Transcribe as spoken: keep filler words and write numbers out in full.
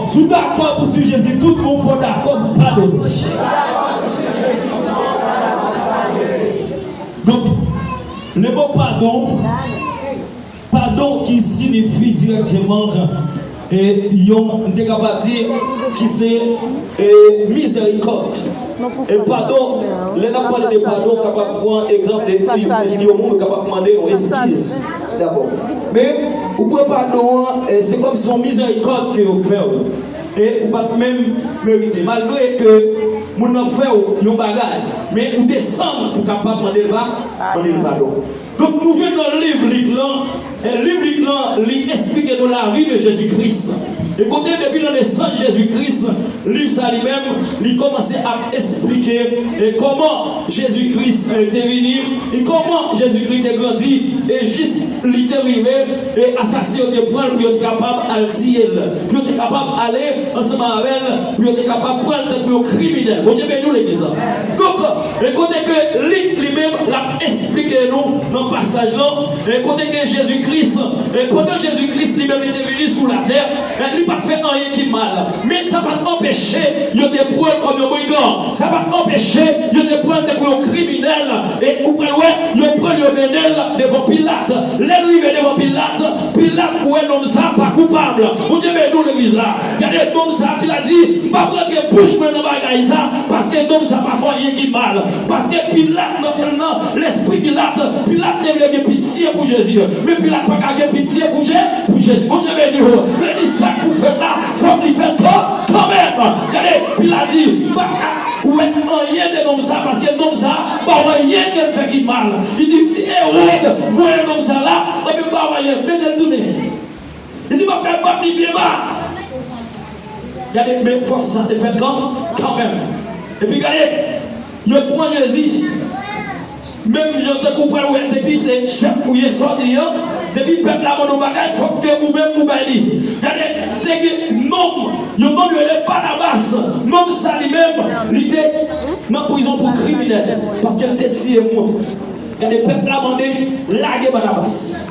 Si w dakò pou swiv Jezi, tout moun fò dakò pou padone. Donk, le mo padon, padon ki sinifi dirèkteman, e, yon, m te kapab di, ki se, e, mizèrikòd. E padon, lè n ap pale de padon, w kapab pran egzanp de yon moun, ou kapab mande yon eskiz. Dabò. Men, ou pran padon an, e, se kòmsi yon mizèrikòd ke yo fè w. E ou pa t menm merite. Malgre ke moun nan fè w yon bagay, men ou desann pou kapab mande l pa, mande l padon. Donk, nou jwenn nan liv Lik lan, e liv Lik lan, li esplike nou lavi de Jezi Kris. E kote depi nan nesans Jezi Kris, liv sa li menm, li kòmanse ap esplike, e kòman Jezi Kris, e, te vini, e kòman Jezi Kris te grandi, e jis li te rive, e asasen yo te pran l pou yo te kapab al tiye l, pou yo te kapab ale ansanm avè l, pou yo te kapab pran l tankou yon kriminèl. Bondye beni w, legliz la. Donk, e kote ke Lik li menm, l ap esplike nou nan pasaj lan, e kote ke Jezi Kris, e pandan Jezi Kris li menm li te vini sou latè, e li pa t fè anyen ki mal. Men sa pa t anpeche yo te pran l kòm yon brigan. Sa pa t anpeche yo te pran l tankou yon kriminèl. E ou pral wè, yo pran l, yo mennen l devan Pilat. Lè l rive devan Pilat, Pilat wè nonm sa pa koupab. Bondye beni w, legliz la. Gade nonm sa, Pilat di, "M p ap rantre bouch mwen nan bagay sa, paske nonm sa pa fè anyen ki mal." Paske Pilat, nan, nan lespri Pilat, Pilat te vle gen pitye pou Jezi. Men Pilat pa ka gen pitye pou Je-, pou Jezi. Bondye beni w. Vle di sa k pou fèt la, fòk li fèt kan, kanmenm. Gade, Pilat di, "M pa ka wè anyen de nonm sa, paske nonm sa pa wè anyen ke l fè ki mal." Li di, "Si Ewòd voye nonm sa la, anben m pa wè anyen, mennen l tounen." Li di, "M ap fè bat li byen bat." Gade, men fòs sa te fèt kan, kanmenm. Epi gade, yo pran Jezi. Menm jan tankou w pral wè, depi se chèf ou ye, sa w di an, depi pèp la mande w bagay, fòk ke ou menm ou bay li. Gade, te gen nonm, yon nonm yo rele Banabas. Nonm sa li menm, li te nan prizon pou kriminèl, paske l te tiye moun. Gade, pèp la mande, "Lage Banabas."